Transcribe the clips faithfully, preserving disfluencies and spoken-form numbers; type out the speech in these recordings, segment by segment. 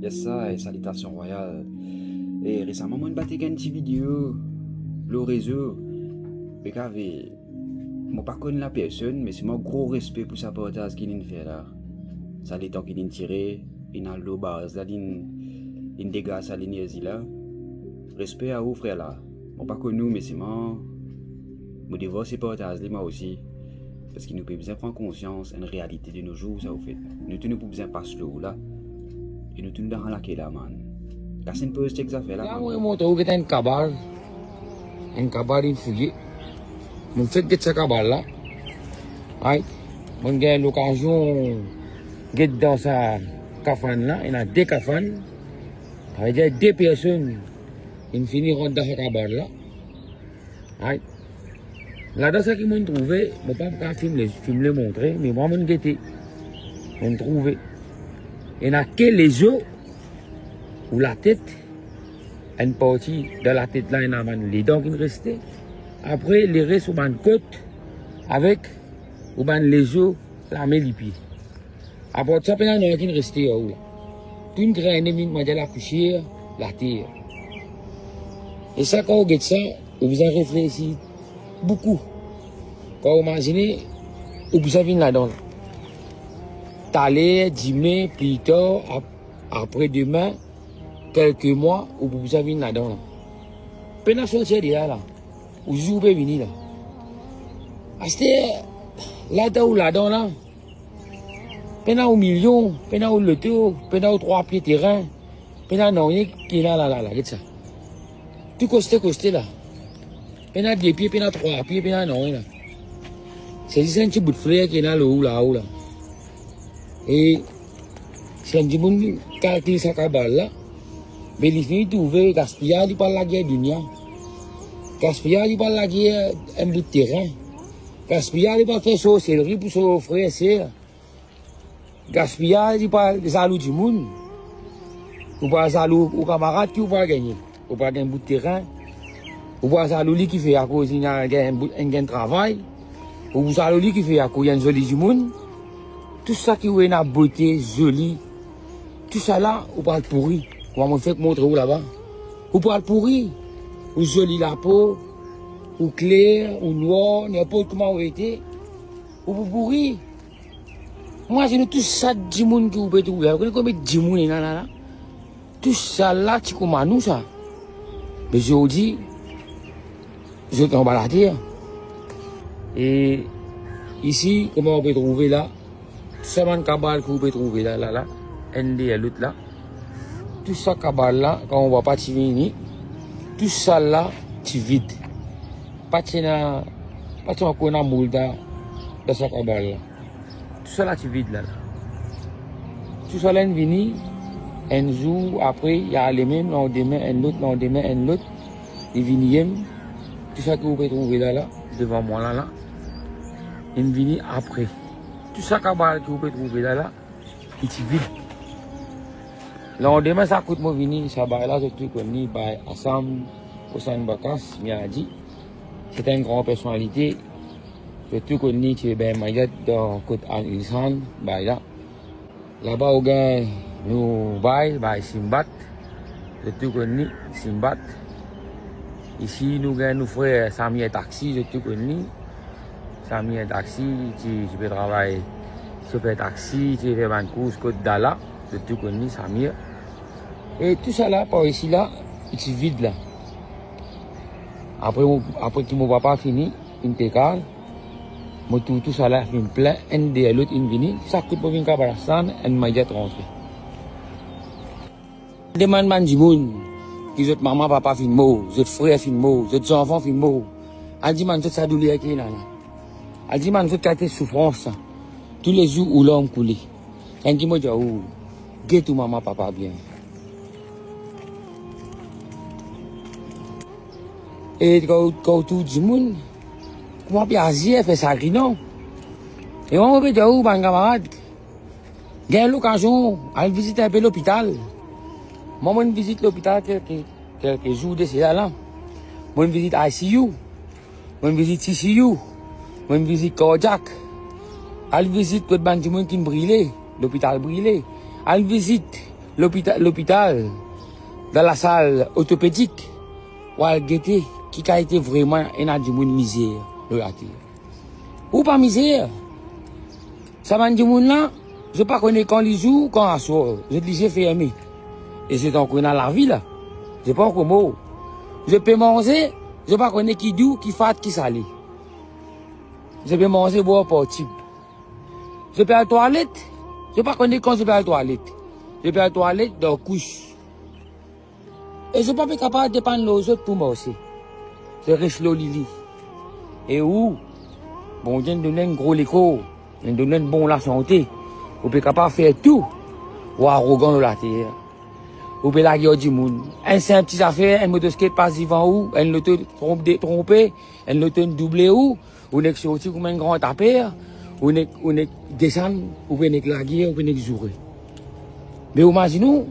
Yes I, salitasion rwayal. E resaman mo'nn pa ti gagn ti video lor rezo. Be kave, mo pa konn lapersonn, me selman gro respe pou sa partaz ki li'nn fer la. Sa letan ki li'nn tire, li'nn al lor baz la, li'nn, li'nn degaz sa lenerzi la. Respe a ou, frer la. Mo pa konn ou, me selman mo devwar se partaz li mwa osi, parski nou pe bizin pran konsians enn realite de nos jours sa, ofet. Nou tou nou pou bizin pas lor la, e nou tou nou dan lake la, man. Kas enn poz tek zafer la, la, man. Mo montre ou get enn kabal, enn kabal inn fouye. Mo fek get sa kabal la. Ay, mo'nn gagn lokazion get dan sa kafann la, ena de kafann. Savedir de personn inn fini rant dan sa kabal la. Ay. Ladan seki mo'nn trouve, mo pa kav film le, film le montre, me mwa mo'nn gete. Mo'nn trouve. Ena ke lezo ou latet, enn parti dan latet la ena bann ledan ki'nn reste. Apre, leres ou bann kot avek ou bann lezo, lame, lipie. Apar sa, pena nanye ki'nn reste ar ou la. Tou inn grene, vinn manz lapousier, later. E sa, kan ou get sa, ou bizin reflesi boukou. Kan ou imazine, ou bizin vinn ladan la. Taler, dime, pli tar, ap-, apre dime, kelke mwa, ou pou bizin vinn ladan la. Pena sorti de la la. Ou zour pe vini la. Aster, ladan ou ladan la. Pena ou milion, pena ou loto, pena ou trwa pie terin, pena nanye ki ena la, la, la, get sa. Tou koste, koste la. Pena de pie, pena trwa pie, pena nanye la. Se zis enn ti bout fler ki ena lor ou lao la. E si enn dimoun kalkil sa kabal la, be li fini trouve gaspiyaz li pa lager dunia. Gaspiyaz li pa lager enn bout terin. Gaspiyaz li pa fer sorselri pou so frer, ser. Gaspiyaz li pa zalou dimoun. Ou pa zalou ou kamarad ki ou pa gagne. Ou pa gagn bout terin. Ou pa zalou li ki fer akoz li ena gagn bout, ena gagn travay. Ou zalou li ki fer akoz li enn zoli dimoun. Tou sa ki ou ena bote, zoli, tou sa la, ou pral pouri. Kouma mo fek montre ou laba. Ou pral pouri. Ou zoli lapo, ou kler, ou nwar, ninport kouma ou ete, ou pou pouri. Mwa, se nou tou sa dimoun ki ou pe trouve la. Ou konn konbien dimoun ena la, la? Tou sa la ti kouma nou sa. Me zordi, zot anba later. E isi, kouma ou pe trouve la, tou sa bann kabal ki ou pe trouve la, la, la, enn deryer lot la. Tou sa kabal la, kan ou vwar pa ti vini, tou sa la ti vid. Pa ti ena, pa ti ankor ena moul dan, dan sa kabal la. Tou sa la ti vid la, la. Tou sa la inn vini, enn zour, apre, li ale mem, landime enn lot, landime enn lot, li vini mem. Tou sa ki ou pe trouve la, la, devan mwa la, la, inn vini apre. Tou sa kabal ki ou pe trouve la, la, li ti vid. Landime, sa kot mo vini, sa bay la, zot tou konn li, bay Asam, Osan Bakas, Miadi. Se enn gran personalite. Zot tou konn li, ti ena Mayot dan kot Al Insan, bay la. Laba ou gagn nou bay, bay Simbat. Zot tou konn li, Simbat. Isi nou gagn nou frer Samir Taxi, zot tou konn li. Samir Taxi, ti, ti pe travay sofer taxi, ti fer bann kours kot Dala, zot tou konn li, Samir. E tou sa la, par isi la, li ti vid la. Apre mo, apre ki mo papa fini, inn tekal, mo trouv tou sa la finn plin, enn deryer lot inn vini, sa kot mo vinn kapav asann, enn Mayot rantre. Demann bann dimoun ki zot mama papa finn mor, zot frer finn mor, zot zanfan finn mor. Al dimann zot sa douler ki ena la. Al dimann zot kalite soufrans sa. Toulezour ou larm koule. Enn ki mo dir ou, get ou mama papa bien. E kan, kan ou trouv dimoun, kouma pe azir, fer sagrinan. E mwa, mo pe dir ou, bann kamarad, gagn lokazion al vizit enpe lopital. Mwa, mo'nn vizit lopital kelke, kelke zour de sela la. Mo'nn vizit I C U. Mo'nn vizit C C U. Mo'nn vizit kardiak. Al vizit kot bann dimoun ki'nn brile, lopital brile. Al vizit lopita-, lopital, dan lasal ortopedik, ou al gete ki kalite vremem ena dimoun mizer lor later. Ou pa mizer. Sa bann dimoun la, zot pa kone kan lizour, kan aswar, zot lizie ferme. E zot ankor ena lavi la. Zot pa ankor mor. Zot pe manze, zot pa kone ki dou, ki fat, ki sale. Zot pe manze, bwar par tib. Zot pe al twalet, zot pa kone kan zot pe al twalet. Zot pe al twalet dan kous. E zot pa pe kapav depann lor zot pou marse. Zot res lor lili. E ou, Bondie inn donn enn gro lekor, inn donn enn bon lasante. Ou pe kapav fer tou, ou arogan lor later. Ou pe lager ar dimoun. Enn sinp ti zafer, enn motosiklet pas divan ou, enn loto tronp de-, tronpe, enn loto inn double ou, ou nek sorti kouma enn gran taper, ou nek, ou nek desann, ou pe nek lager, ou pe nek zoure. Me ou mazinn ou,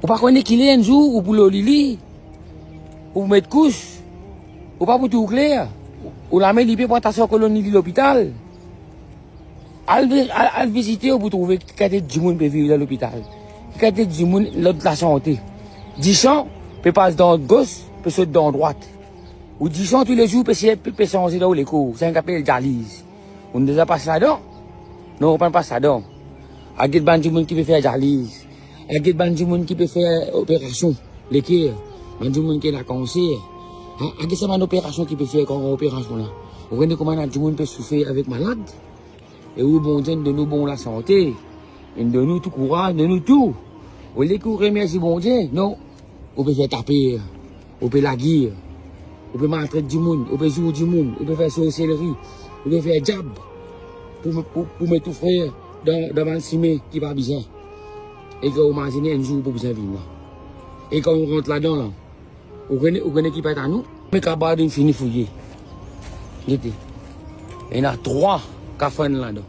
ou pa kone ki ler enn zour ou pou lor lili, ou pou met kous, ou pa pou tour kler, ou lame lipe pou atas ar kolonn lili lopital. Al vi-, al, al vizite, ou pou trouve ki kalite dimoun pe viv dan lopital, ki kalite dimoun lot lasante. Disan pe pas dan gos, pe sot dan drwat. Ou disan toulezour pe se-, pe, pe sanze dan ou lekor, sa ki apel dializ. Ou deza pas ladan? Non, ou pa pas ladan. Al get bann dimoun ki pe fer dializ. Al get bann dimoun ki pe fer operasion leker. Bann dimoun ki ena kanser. Al, al get sa bann operasion ki pe fer kan operasion la. Ou kone kouma bann dimoun pe soufer avek malad? E ou, Bondie inn donn ou bon lasante, inn donn ou tou kouraz, donn ou tou. Olie ki ou remersie Bondie, non, ou pe fer taper, ou pe lager, ou pe maltret dimoun, ou pe zour dimoun, ou pe fer sorselri, ou pe fer diab pou, pou, pou met ou frer dan, dan bann sime ki pa bizin. E kan ou mazinn enn zour ou pou bizin vinn la. E kan ou rant ladan la, ou kone, ou kone ki pa et anou? Me kabarn inn fini fouye. Gete. Ena trwa kafann ladan.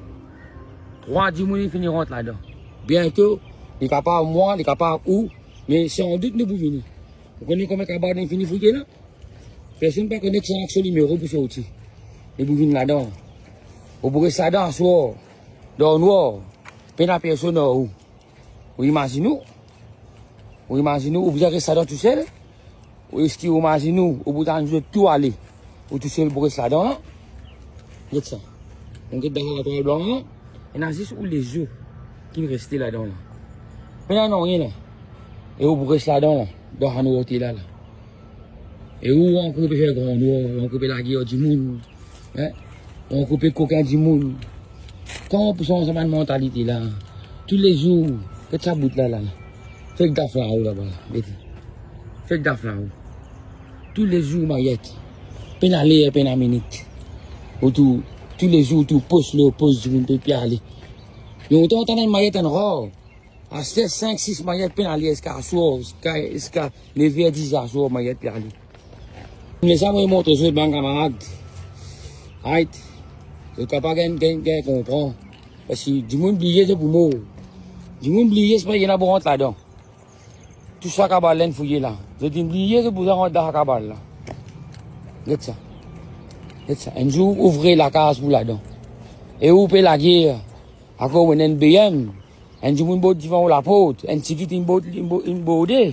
Trwa dimoun inn fini rant ladan. Biento, li kapav mwa, li kapav ou, me sandout nou pou vini. Ou kone konbien kabarn inn fini fouye la? Personn pa kone ki sa so limero pou sorti. Li pou vinn ladan. Ou pou res ladan aswar, dan nwar, pena personn ar ou. Ou imazinn ou? Ou imazinn ou, ou bizin res ladan tousel? Ou eski ou imazinn ou, ou pou tann zot tou ale, ou tousel pou res ladan la? Get sa. Ou get dan latwal blan la, ena zis ou lezo ki reste ladan la. Pena nanye la. E ou pou res ladan la, dan sa nwarte la la. E ou ankor pe fer gran nwar, ou ankor pe lager ar dimoun, hein? Ou ankor pe kokin dimoun. Kouma pou sanz sa bann mantalite la? Toulezour, get sa bout la, la, la. Fer gaf la-o laba la, gete. Fer gaf la-o. Toulezour mayet. Pena ler, pena minit. Ou tou, toulezour, tou pos lor pos dimoun pe, pe ale. Lontan, tann enn mayet, enn rar. Aster, sink, sis mayet pena ale ziska aswar, ziska, ziska nev er, diz er aswar, mayet pe ale. Me sa, mo montre zot, bann kamarad. Right? Zot kapav gagn, gagn, gagn konpran. Parski dimoun bliye zot pou mor. Dimoun bliye se pa ena pou rant ladan. Tou sa kabarn la inn fouye la. Zot inn bliye zot pou rant dan sa kabarn la. Get sa. Get sa. Enn zour, ou vre lakaz pou ladan. E ou pe lager, akoz ou ena enn B M, enn dimoun bord divan ou laport, enn tigit inn bord, inn bo-, inn borde.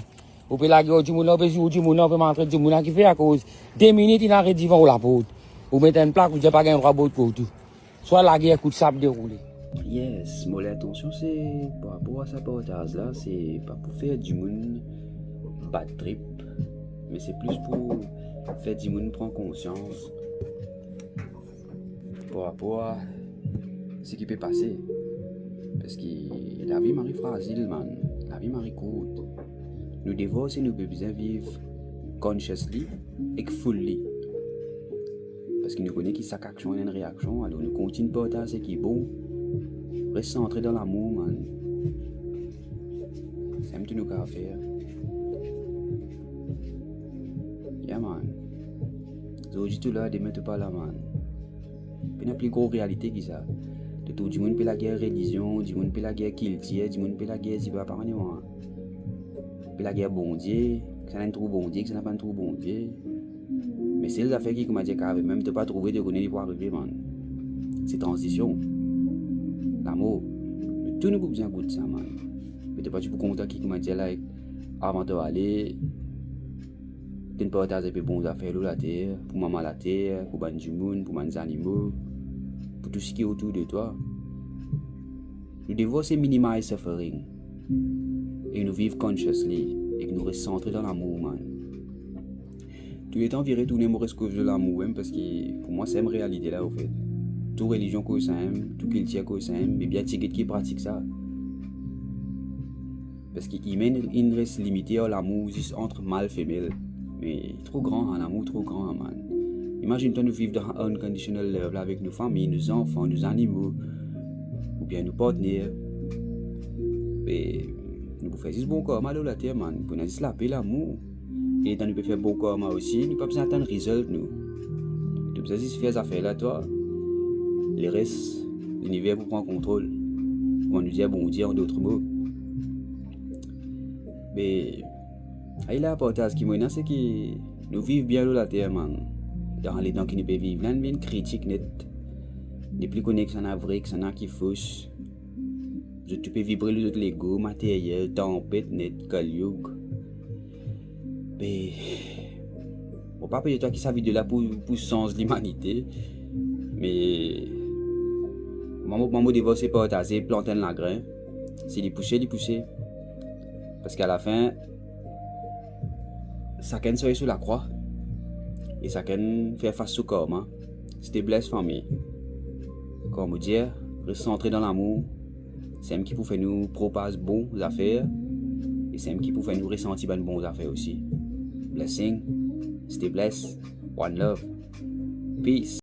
Ou pe lager ar dimoun la, ou pe zour dimoun la, ou pe maltret dimoun la, kifer? Akoz de minit inn aret divan ou laport. Ou met enn plak, ou dir pa gagn drwa bord kot ou. Swa lager kout sab deroule. Yes, mo lintansion se par rapor a sa partaz la, se pa pou fer dimoun bat trip, me se plis pou fer dimoun pran konsians par rapor a seki pe pase. Parski lavi mari frazil, man. Lavi mari kourt. Nou devoir se nou pe bizin viv consciously ek fully. Parski nou kone ki sak aksion ena enn reaksion, alor nou kontign partaz seki bon. Res santre dan lamour, man. Sa mem tou nou kapav fer. Yeah, man. Zordi to la, demin to pa la, man. Pena pli gro realite ki sa. To trouv dimoun pe lager relizion, dimoun pe lager kiltir, dimoun pe lager ziba pa ane wan. Pe lager Bondie, kisannla enn trou Bondie, kisannla pa enn trou Bondie. Me sel zafer ki, koumadir, kapav arive, mem to pa trouve, to kone li pou arive, man. Se tranzision. Lamor. Nou tou nou pou bizin gout sa, man. Parti pou kontan ki koumadir la, avan to ale, to'nn partaz enpe bon zafer lor later, pou mama later, pou bann dimoun, pou bann zanimo, pou tou seki otour de twa. Nou devwar se minimize suffering, e nou viv consciously, e nou res santre dan lamour, man. Touletan vire tourne mo res koz lor lamour, em, parski pou mwa, sa mem realite la, anfet. Tou relizion koz samem, tou kiltir koz samem, me bien tigit ki pratik sa. Parski imin inn res limite ar lamour zis ant mal, femel. Me tro gran, lamour tro gran, man. Imazinn twa nou viv dan unconditional love la avek nou fami, nou zanfan, nou zanimo, oubien nou partner. Me nou pou fer zis bon karma lor later, man. Pou ena zis lape, lamour. E letan nou pe fer bon karma osi, nou pa bizin atann result nou. To bizin zis fer zafer la twa. Leres, liniver pou pran kontrol. Kouma nou dir Bondie, an dot mo. Me, ala partaz ki mo ena, seki nou viv bien lor later, man. Dan letan ki nou pe viv la, nou vinn kritik net. Nepli kone kisannla vre, kisannla ki fos. Zot tou pe vibre lor zot lego, materyel, tanpet net, Kali Yug. Me mo pa pe dir twa ki sa video la pou, pou sanz limanite. Me mwa, mo, mwa, mo devwar se partaze, plant enn lagrin. Si li pouse, li pouse. Parski alafin, sakenn sore so lakrwa. E sakenn fer fas so karma. Stay blessed, fami. Kouma mo dir, res santre dan lamour. Samem ki pou fer nou propaz bon zafer, e samem ki pou fer nou resanti bann bon zafer osi. Blessing, stay blessed, one love, peace.